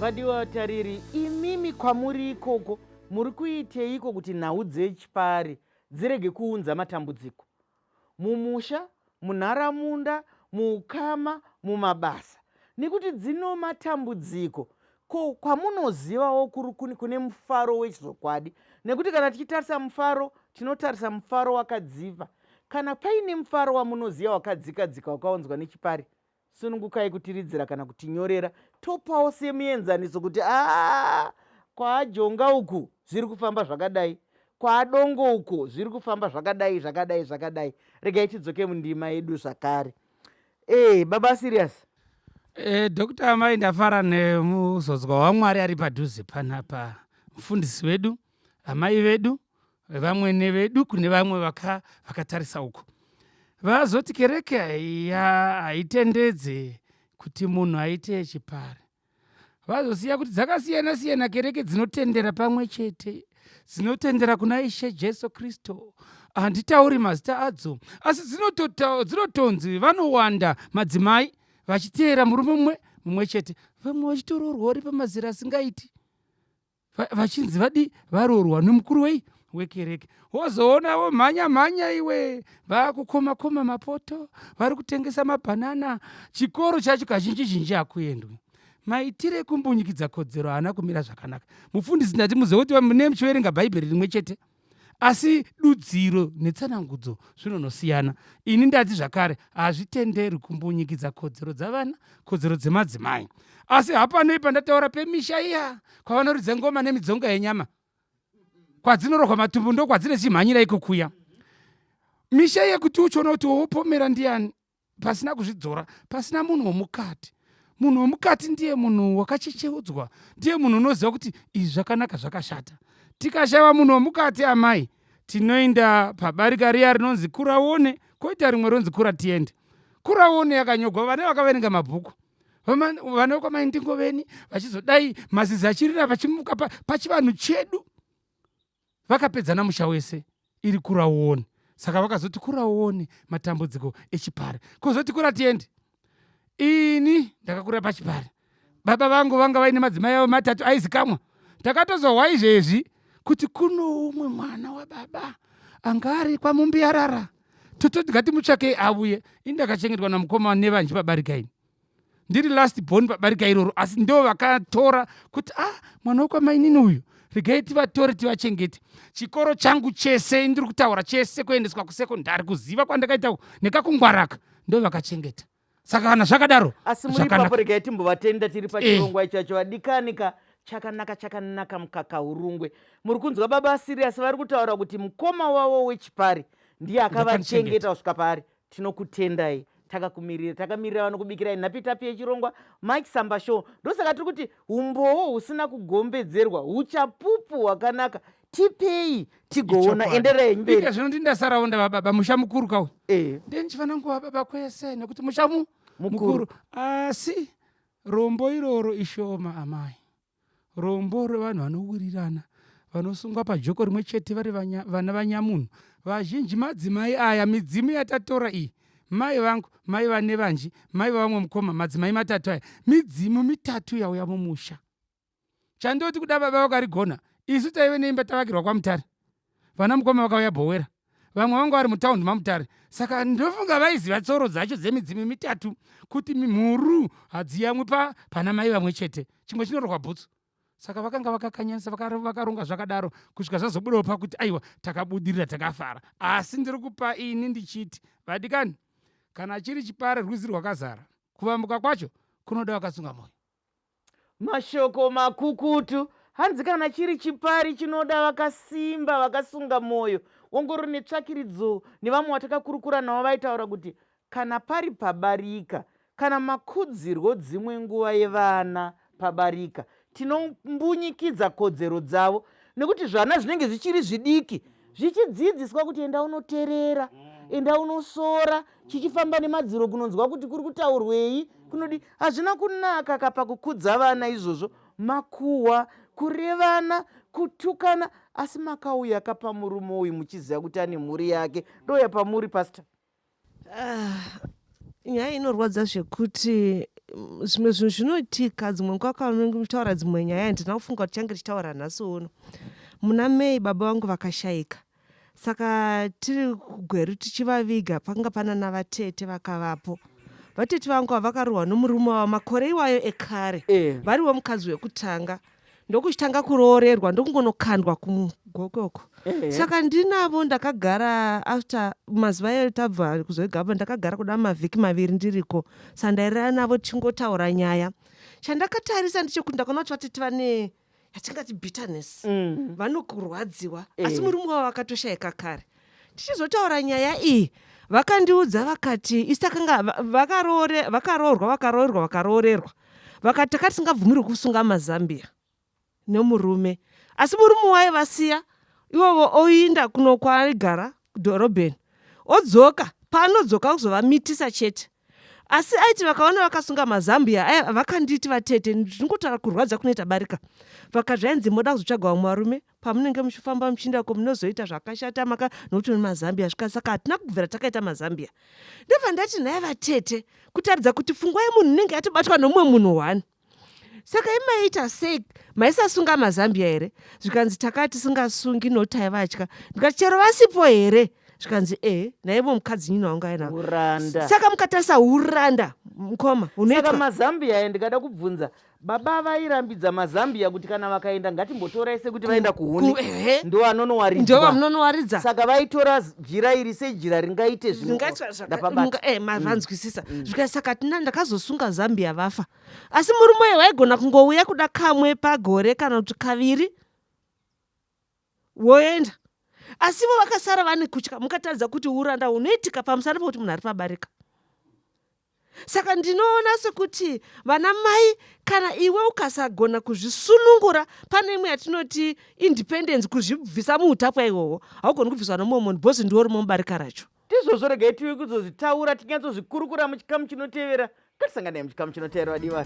Vadiwa vatariri, imimi kwamuri ikoko muri kuiteiko kuti nhau dzechipari dzirege kuunza matambudziko mumusha, munharamunda, muukama, mumabasa? Nekuti dzino matambudziko. Ko kwamunozivawo kuri kune mufaro wezvokwadi? Nekuti kana tichitarisa mufaro, tinotarisa mufaro wakadziva. Kana paine mufaro wamunoziva wakadzika-dzika wakaunzwa nechipari, Sunungukai kutiridzira kana kutinyorera topawo semuenzaniso kuti aa kwaajonga uku zviri kufamba zvakadai, kwaadongo uko zviri kufamba zvakadai zvakadai zvakadai. Regai tidzoke mundima yedu zvakare. Ee baba Serious. E, Dr. Amai ndafara nemuzodzwa waMwari ari padhuze panapa mufundisi wedu amai vedu vamwene vedu kune vamwe vakatarisa vaka uko vazoti kereke haitendedze kuti munhu aite chipari vazosiya kuti dzakasiyana siyana kereke dzinotendera pamwe chete dzinotendera kuna ishe jesu kristu handitauri mazita adzo asi dzinotonzi vanowanda madzimai vachiteera murume mumwe mumwe chete vamwe vachitoroorwa uri pamazera asingaiti vachinzi vadi varoorwa nemukuru wei wekereke wozoona vomhanya mhanya iwe vakukoma koma mapoto vari kutengesa mabhanana chikoro chacho kazhinji zhinji hakuendwi maitire ekumbunyikidza kodzero haana kumira zvakanaka mufundisi ndati muzive kuti mune muchiverenga bhaibheri rimwe chete asi dudziro netsanangudzo zvinonosiyana ini ndati zvakare hazvitenderwi kumbunyikidza kodzero dzavana kodzero dzemadzimai asi hapanei pandataura pemisha iya kwavanoridza ngoma nemidzonga yenyama kwadzinorohwa matumbu ndokwadzine chimhanyira ikokuya misha yekuti uchiona kuti wopomera ndiyani pasina kuzvidzora pasina munhu womukati munhu womukati ndiye munhu wakachecheudzwa ndiye munhu unoziva kuti izvi zvakanaka zvakashata tikashaiwa munhu womukati amai tinoenda pabarika riya rinonzi kuraone koita rimwe ronzi kura tiende kuraone yakanyogwa vane vakaverenga mabhuku vana vekwamai ndingoveni vachizodai mazizi achirira vachimuka pachivanhu chedu vakapedzana musha wese iri kura uone saka vakazoti kura uone matambudziko echipare kozoti kura tiende ini ndakakura pachipare baba vangu vanga vaine madzimai avo matatu aizikamwa ndakatozohwa izvezvi kuti kuno umwe mwana wababa anga ari kwamumbiyarara tototi ngatimutsvakei avuye ini ndakachengetwa namukoma nevanji pabarika ini ndiri last born pabarika iroro asi ndo vakatora kuti ah mwana wekwamainini uyu regai tivatore tivachengete chikoro changu chese ndiri kutaura chese kuendeswa kusekondari kuziva kwandakaita nekakungwaraka ndo vakachengeta saka kana zvakadaro asi muri ipapo regai timbovatenda tiri pachirongwa eh. ichacho vadikanika chakanaka chakanaka mukaka urungwe muri kunzwa baba sirius vari kutaura kuti mukoma wavo wechipari ndiye akavachengeta kusvika paari Tinokutendai takakumirira takamirira vanokubikirai nhapitapi yechirongwa Mike Samba Show. Ndosaka tiri kuti umbowo husina kugombedzerwa uchapupu hwakanaka tipei tigoona. Endererai henyu mberi. Zvino ndindasarawo ndava baba musha mukuru kauyu eh. Ndichifanira nguva baba kwese nekuti musha mukuru asi rombo iroro ishoma amai. Rombo revanhu vanowirirana vanosungwa pajoko rimwe chete vari vana vanyamunhu. Vazhinji madzimai aya midzimu yatatora iyi mai vangu mai vanevanji mai vavamwe mukoma madzimai matatu aya midzimu mitatu yauya mumusha chandoti kuda baba vakarigona isu taive neimba tavakirwa kwamutare vana mukoma vakauya bhowera vamwe vanga vari mutaundi mamutare saka ndofunga vaiziva tsoro dzacho dzemidzimu mitatu kuti mhuru hadziyamwi pa pana mai vamwe chete chimwe chinorohwa bhutsu saka vakanga vakakanyanisa vakaronga zvakadaro kusvika zvazobudawo pakuti aiwa takabudirira takafara asi ndiri kupa ini ndichiti vadikani kana chiri chipare rwizi rwakazara kuvambuka kwacho kunoda vakasunga mwoyo Mashoko makukutu hanzi kana chiri chipari chinoda vakasimba vakasunga mwoyo. Ongororo netsvakiridzo nevamwe vatakakurukura navo vaitaura kuti kana pari pabarika kana makudzirwo dzimwe nguva yevana pabarika tinombunyikidza kodzero dzavo nekuti zvana zvinenge zvichiri zvidiki zvichidzidziswa kuti enda unoterera enda unosora chichifamba nemadziro kunonzwa kuti kuri kutaurwei kunodi hazvina kunaka kapa kukudza vana izvozvo makuhwa kurevana kutukana asi makauya kapa murume uyu muchiziva kuti ane mhuri yake ndouya pamuri pastor ah, nyaya inorwadza zvekuti Zvimwe zvinhu zvinoitika dzimwe nguva kaunenge muchitaura dzimwe nyaya handina kufunga kuti change tichitaura nhasi uno. Muna May baba vangu vakashaika. Saka tiri kuGweru tichivaviga pakanga pana navatete vakavapo. Vatete vangu ava vakarohwa nomurume wavo makore iwayo ekare. Eh. Variwo mukadzi wekutanga. Ndokuchitanga kuroorerwa ndokungonokandwa kumugokwe uko. Eh. Saka ndinavo ndakagara after mazuva ayo tabva kuzoigaba ndakagara kuda mavhiki maviri ndiriko. Saka ndairara navo tichingotaura nyaya. Chandakatarisa ndechekuti ndakaona kuti vatete vane yatingati bitterness vanokurwadziwa asi murume wavo akatoshaika kare tichizotaura nyaya iyi vakandiudza vakati isu takanga vakaroore vakaroorwa vakaroorwa vakaroorerwa vakati takati tisingabvumirwi kusunga mazambia nemurume asi murume waivasiya ivovo oinda kuno kwaaigara kudhorobheni odzoka paanodzoka kuzovamitisa chete Asi aiti vakaona vakasunga mazambia aya vakanditi vatete ndingotaura kurwadza kunoita barika vakati zvainzi moda kuzotsvaga vamwe varume pamunenge muchifamba muchiinda ko munozoita zvakashata maka nokuti mune mazambia svika saka hatina kubvira takaita mazambia ndobva ndati nhai vatete kutaridza kuti pfungwa yemunhu inenge yatobatwa nomumwe munhu one Saka imaiita sei maisasunga mazambia here zvikanzi takaa tisingasungi nokuti taivatya ndikati chero vasipo here zvikanzi e naivo mukadzi nyina wangu aina Uranda. Saka mukatarisa uranda mukoma Saka unoitwa mazambia aya ndikada kubvunza baba vairambidza mazambia kuti kana vakaenda ngatimbotorai sekuti vaenda kuhuni Ku- ehe. ndo ndo anonowaridzwa vamunonowaridza saka vaitora jira iri sejira ringaite Zvingaitwa zvaka- zvindapabata manzwisisa zvikanzi saka tina ndakazosunga zambia vafa Asi murume uyu waigona kungouya kuda kamwe pagore kana kuti kaviri woenda. Asi ivo vakasara vane kutya mukataridza kuti uranda hunoitika pamusana pokuti munhu ari pabarika. Saka ndinoona sekuti vana mai kana iwe ukasagona kuzvisunungura pane imwe yatinoti independence kuzvibvisa muutapwa ihwohwo haugoni kubviswa nomumwe munhu bhozi ndiwo rimo mubarika racho. Ndizvozvo regai tive kuzozvitaura tinyatsozvikurukura muchikamu chinotevera. Ngatisanganai muchikamu chinotevera vadiwa.